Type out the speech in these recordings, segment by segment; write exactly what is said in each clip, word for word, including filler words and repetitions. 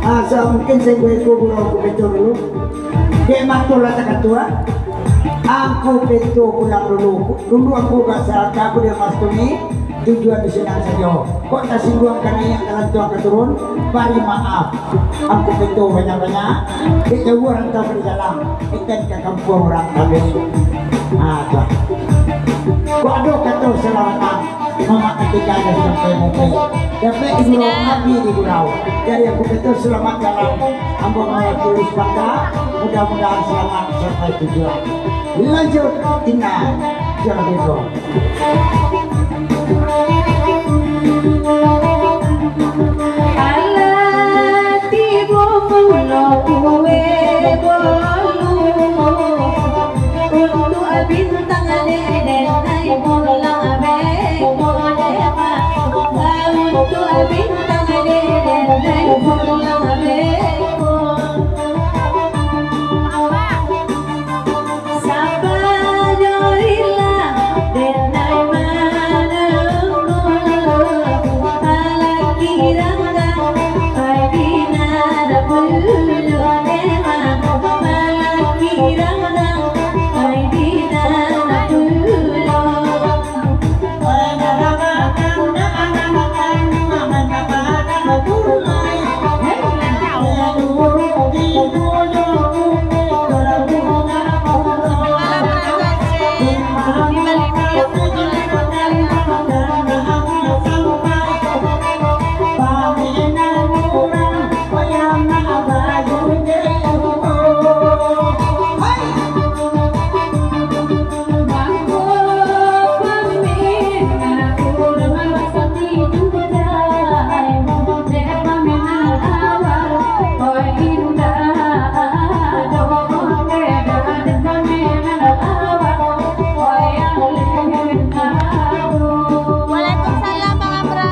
Ah, sa-, mungkin sainggo iko gurau Angku Peto dulu. Dek mato lah takatua. Angku Peto pulang dulu. Dulu angku gak saraka, aku dia Mas Tuni. Tujuan di sinan sajo. Kok tasingguang ka naiak, talantuang ka turun, bari maaf. Angku Peto banyak-banyak. Dek jauah rantau ka di jalan. Etan ka kampuang urang kami. Ah, tu. Kok ado kato salamatan, mamak katika ado sampai mukai. Dapek di gurau, mati di gurau. Jadi Angku Peto selamat jalan. Ambo mawakili Sepangka, mudah-mudahan selamat sampai tujuan. Lanjut, Ina, jangan lupa. Alah tibo pulo kue bolu, untuak bintang dek den nai pulang beko dema. Untuak bintang dek den nai pulang beko. Sabanyo rila den nai manunggu, palaki ranggang pai di nan pulo dema, palaki ranggang pai di nan pulo. Waalaikumsalam, Bang Amra.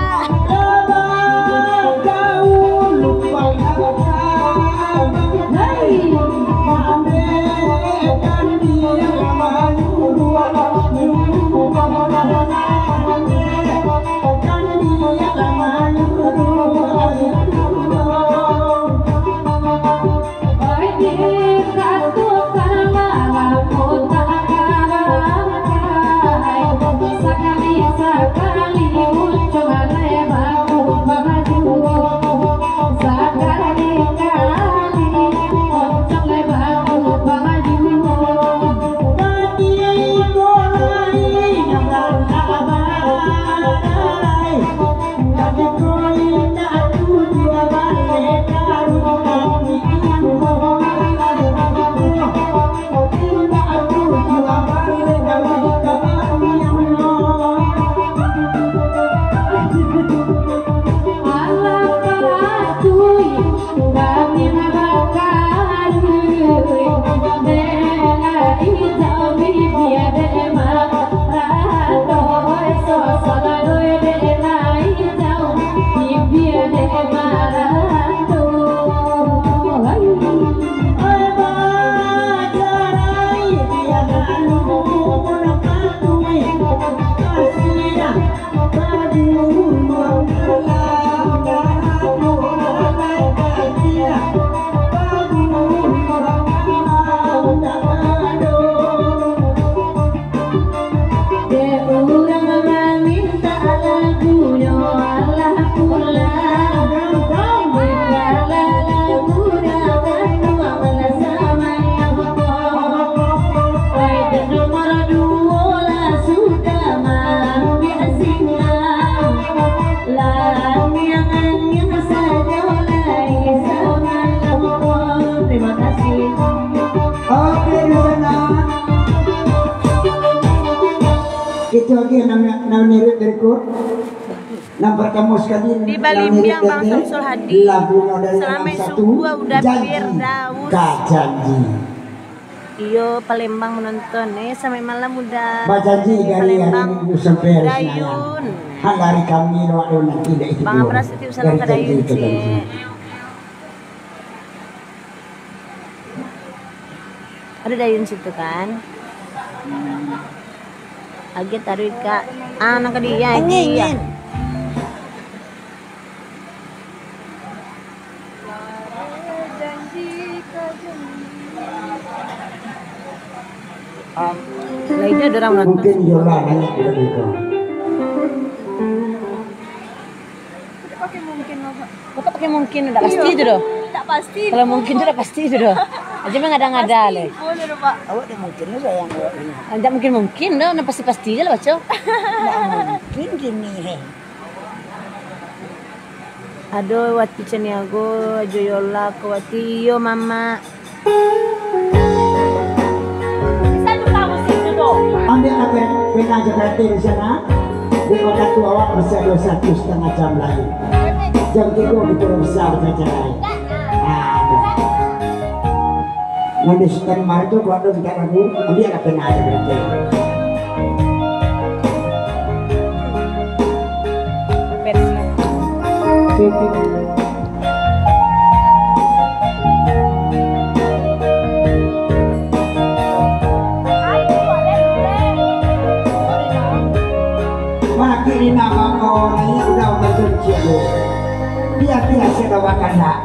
Dek urang mamintak lagunyo alah pulang. Dek alah lagu dah tanuang lah samalam ko. Oi, dek nomor duo lah sudah maambiak sinyal. Lah angiang-angiang sajo lai samalam ko. Terima kasih. Oke, di sana. Itu lagi yang namanya, namanya berikut. Yang pertama sekali, Di Balimbiang, Bang Samsul Hadi. Lagunya dari Salamai enam satu, Subuah Uda Janji Firdaus. Ka Janji. Iyo, Palembang menonton. Eh, sampai malam udah. Bajanji dari hari Palembang. Minggu sampai hari Senin. Dayun. Hal hari kami, doa doa nanti dah itu. Bang Amra titip salam dari ka Dayun, Janji, ka Janji. Cik. Ada Dayun situ kan? Agiah taruih, Kak. Ah, nang ka dia, Angin, agiah. Angin. Lainnya ada orang nonton. Mungkin Yola nanya ke iko. Pakai mungkin, Bapak. Kok pakai mungkin? Ndak pasti tu doh. Ndak pasti. Kalau mungkin tu ndak pasti tu doh. Aja mangada-ngada leh. Boleh doh, Pak. Awak dah mungkin tu sayang awak ni. Ndak mungkin-mungkin doh, nan pasti-pasti je lah baco. Ndak mungkin gini, heh. Ado wati Caniago, ajo Yola ko wati, iyo, Mama. Ambiak lah pe-, pena jo karati di sana. Di wakatu awak masih ado satu satangah jam lai. Jam tigo kito bisa bacarai. Ah, tu. Nan di stand mar tu, kok ado minta lagu, ambiak lah pena jo karati. Versi. Makin ini nama kau nanya udah berkunci lu. Dia biasa bawa kandak.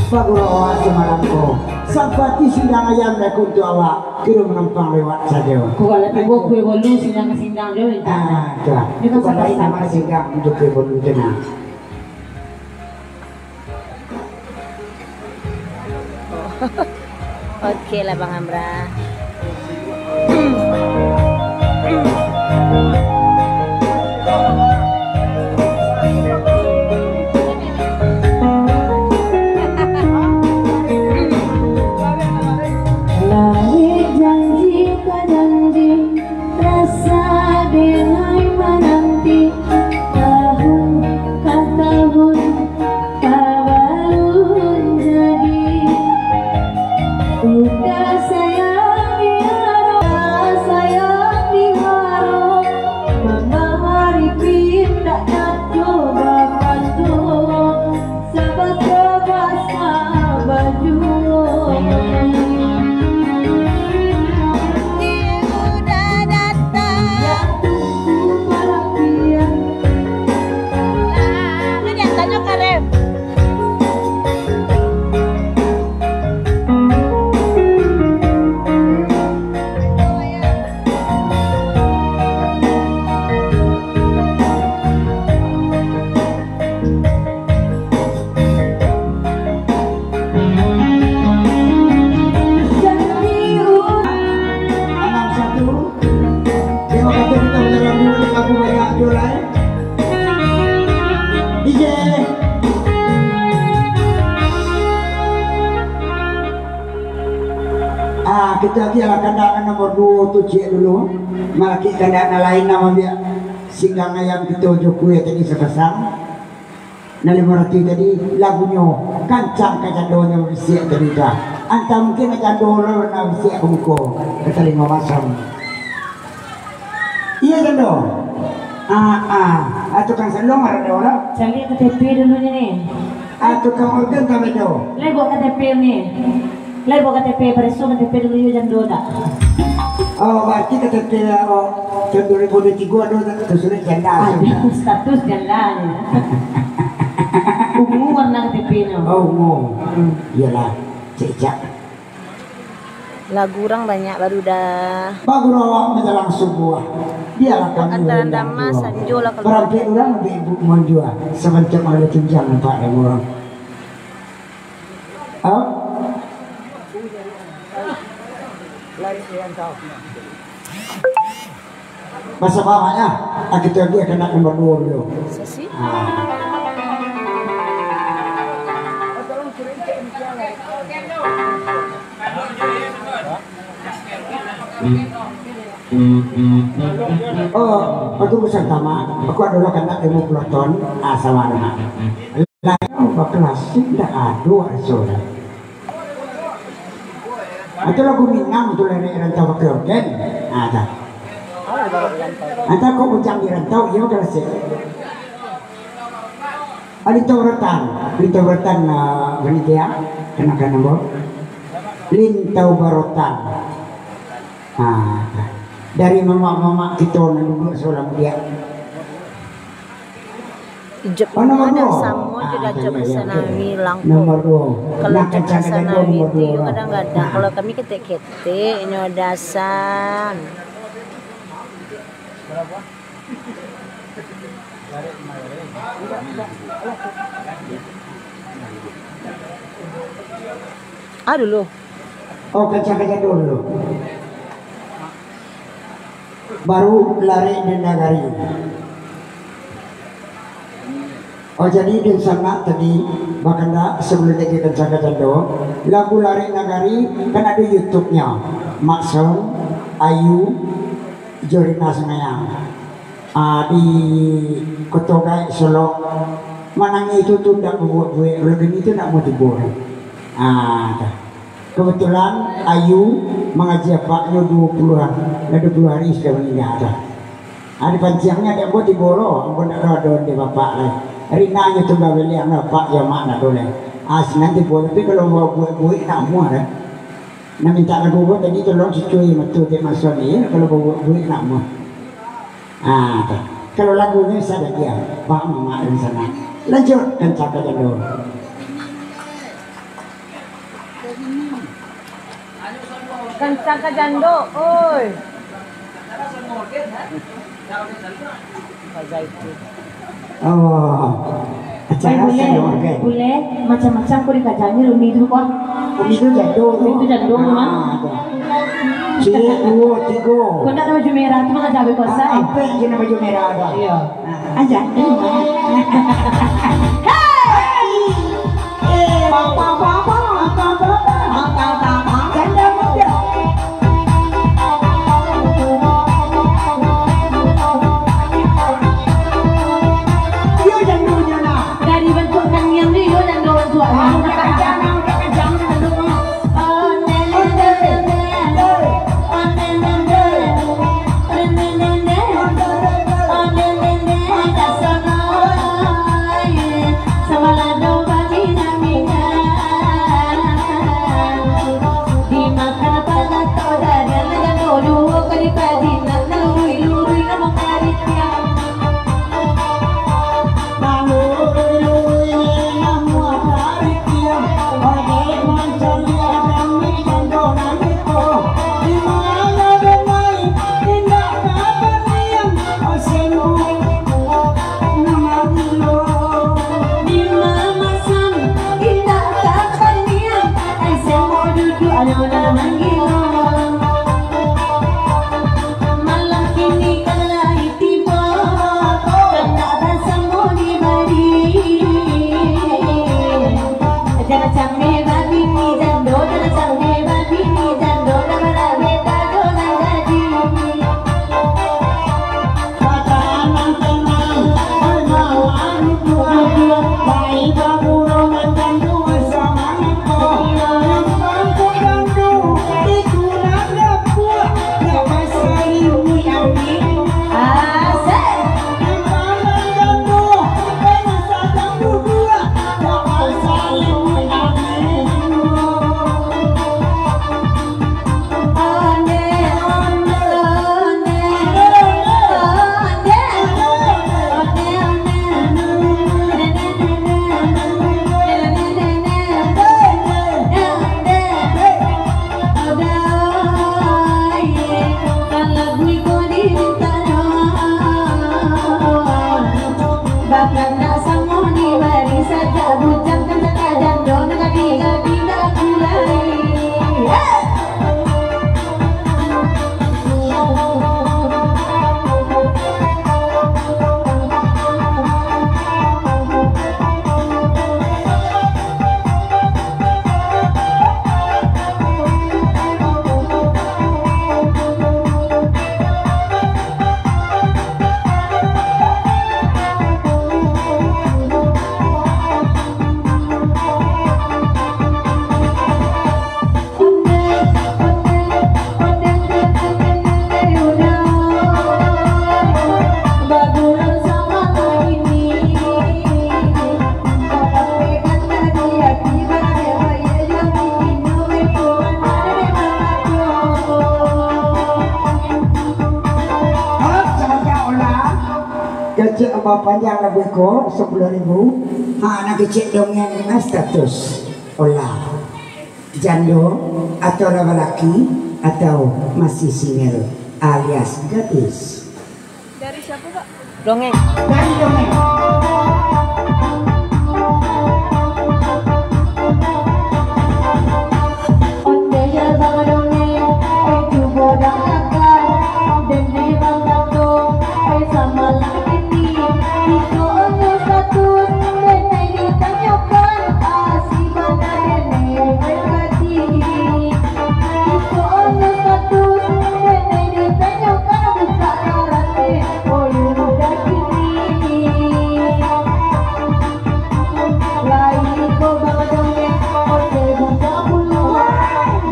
Bagurau awak samalam ko. Sampati sindang ayam dah kuntu awak. Kiro manumpang lewat sajo. Kau kalau tibo kue bolu sindang ka sindang jo minta. Ah, tu lah. Dia kan. Bukan lain sama sindang untuk kue bolu tu nah. Oke lah, Bang Amra. Langik janji ka janji, rasa denai mananti, tahun ka tahun, tabalun jadi. Udah sayang diharap, sayang diharap, mamahari pindah nak coba pandu. Sabar-sabar sabar juo. Dia udah datang. Yang tunggu perhatian. Lah, kan yang tanya Karem. Anam satu. Tengok kata kita berjalan dulu, lagu banyak juo lai. D J. Ah, kito agiah lah kandak nan nomor duo tu ciek dulu. Malakik kandak nan lain, nan mambiak singgang ayam kito jo kue tadi sapasang. Nan limo ratuih tadi lagunyo kancang ka jandonyo babisiak tadi tu. Antah mungkin jando lo nan babisiak ka muko, ka talingo masam. Iyo, jando. Ah, ah. Ah, tukang salon marah dah orang. Cari K T P dulu ni, ni. Ah, tukang organ ka bedo. Lai buek K T P ni. Lai buek K T P, pareso K T P dulu yo, jando dak? Oh, berarti K T P, oh, tahun dua ribu dua puluh tiga ado tak? Sudah janda. Ado sudah. Status janda ni. Ungu warna K T P nyo. Oh, ungu. Hmm. Iyolah, cek-cek. Lagu urang banyak baru dah. Bagurau awak manjalang subuah. Biarlah kami antaran rendang dama jua. Sanjo lah kaluar. Barampek urang di ibu manjua. Sabantuak malu tunjang nampak dek urang. Ha? Basa bamak ya. Ah, kito agiah kandak nomor duo dulu. Sisi. Ah. Oh, aku pesan tamak. Aku ado lah kandak limo puluah ton. Ah, sabar, Mak. Lah, baklasik ndak ado raso dah. Atau lagu Minang tu, Nenek Rantau Pakai Orgen. Ah, dah. Atau kok Bujang di Rantau, iyo, baklasik. Ah, Lintau Rotan. Lintau Rotan, ah, panitia. Kanakan ambo. Lintau Barotan. Ah, dah. Dari mamak-mamak kito nan duduak sabalah mudiak. Jawab inyo dah samo jo dah jawab Hasan Nawi langkok. Kalau jawab Hasan Nawi tu yo kadang-kadang, kalau kami ketek-ketek inyo dah asam. Ah, dulu. Oh, kancang-kancang dulu. Baru lari di nagari. Oh, jadi di sana tadi, bakandak sabalun lagi kancang-kancang dulu, lagu Lari Nagari kan ado YouTube-nyo. Mak Son, Ayu, jo Rina Sangayang. Ah, di Koto Gaek Solok, manangih itu tu ndak babuek-buek, urang kini tu ndak mau tibo. Ah, tu. Kebetulan Ayu mangaji apaknyo duo puluah, lah duo puluah hari sudah maningga tu. Ah, dipanciangnyo dek ambo tibo lo, ambo ndak ado di bapak lai. Rina nyo tungga baliak, apak jo mak ndak ado lai. Ah, sinan tibo, tapi kalau babuek-buek ndak amuah dah. Nan mintak lagu ko tadi tolong cucui mato dek Mak Son, iyo, kalau babuek-buek ndak amuah. Ah, tu. Kalau lagunyo sadang diam, paham mak di sana. Lanjut, kancang-kancang dulu. Kancang-kancang dulu, oi. Oh, acara bule, sanyo, kan? Bule, macam-macam ko dikajanyo, Umi tu ko. Umi tu jando tu. Umi tu jando, Mak. Ah, tu. Ciek, duo, tigo. Ko ndak baju merah tu, Mak, cabe kosai. Ah, ampek je nan baju merah tu. Iyo. Ah, aja, terima. Hei! Eh, apa, apa, apa, apa, apa, apa, apa, apa, janda muda. Iyo, jandonyo nah. Dari bantuak kaniang ni, iyo, jando bantuak nah. Ah, udah kencang, udah kencang, jandonyo. Malam kini kan lai tibo, kandak basamo di bari. Jan cameh babini jando, jan cameh babini jando, nan barabe pado nan jadi. Batanang-tanang, ai malam tu, ai baburo nan jando, samangat ko. Nan bangkok jando, Panjang lagu ko sapuluah ribu. Ha, nak kecek dongeng status. Olah. Jando atau lah balaki atau masih single alias gadis. Dari siapa, Pak? Dongeng. Dari dongeng. Ondeh bang dongeng, eh, cubo dangakan. Dendeh bang kato, eh, samalah kini. Iko onyo status, denai ditanyokan. Asi bana denai berkati. Iko onyo status, denai ditanyokan. Buka karate, oyun udah kini. Lai ko bang dongeng, ondeh bujang pulo.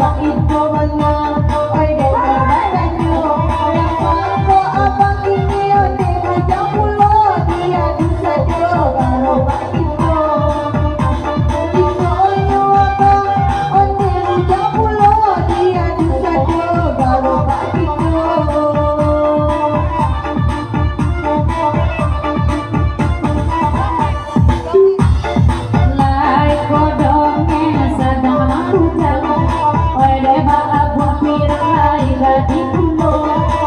Bak iko bana, oi dek batanyo. Napa ko abang kini ondeh bujang pulo? Diadu sajo baro bak iko. Iko onyo abang, ondeh bujang pulo. Diadu sajo baro bak iko. Lai ko dongeng sadang mangkujang, oi deh baabuah pirang lai gadih pulo.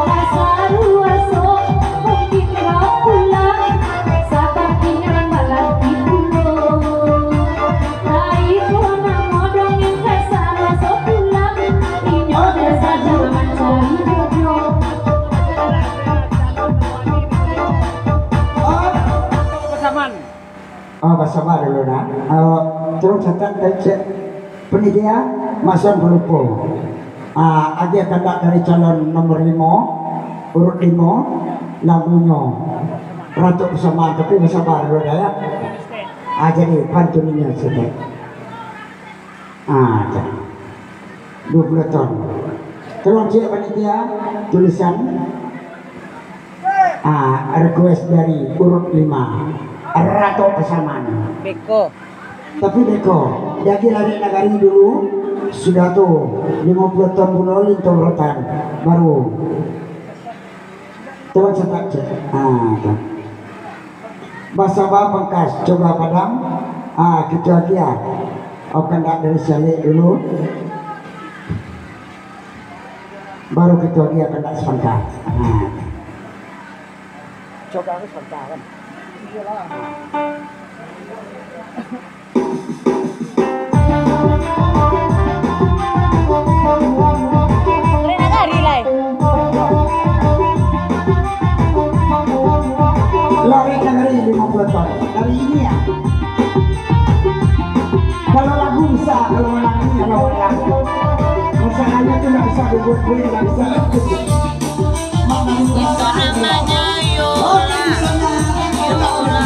Asa ruaso mungkin kau pulang, sabab inyo balanti pulo. Lai ko namo dongeng ka saruaso pulang, inyo deh sadang mancari jodoh. Pasaman. Oh, basaba dulu, nah. Eh, tolong catat, eh, cek. Panitia, masuak palupo. Ah, agiah kandak dari calon nomor limo, urut limo, lagunyo Ratok Pasaman, tapi basaba dulu, dah, ya. Ah, jadi, pantunnyo sajo. Ah, dah. Duo puluah ton. Tolong cek panitia, tulisan. Ah, request dari urut lima, Ratok Pasaman. Beko. Tapi beko, jadi lari nagari dulu, sudah tu limo puluah ton pulo lintau rotan, baru. Tolong catat cek. Ah, tu. Basaba pangkas, coba padam. Ah, kito agiah. Au kandak dari Salek dulu. Baru kito agiah kandak sapangka. Nah. Coba aku sapangka kan. Lari nagari lai. Lari nagari limo puluah ton. Dari ini ya. Kalau lagu bisa, kalau menari, kalau lagu. Masalahnya tu nggak bisa dibuat-buat, nggak bisa. Itu namanya yola. Yola.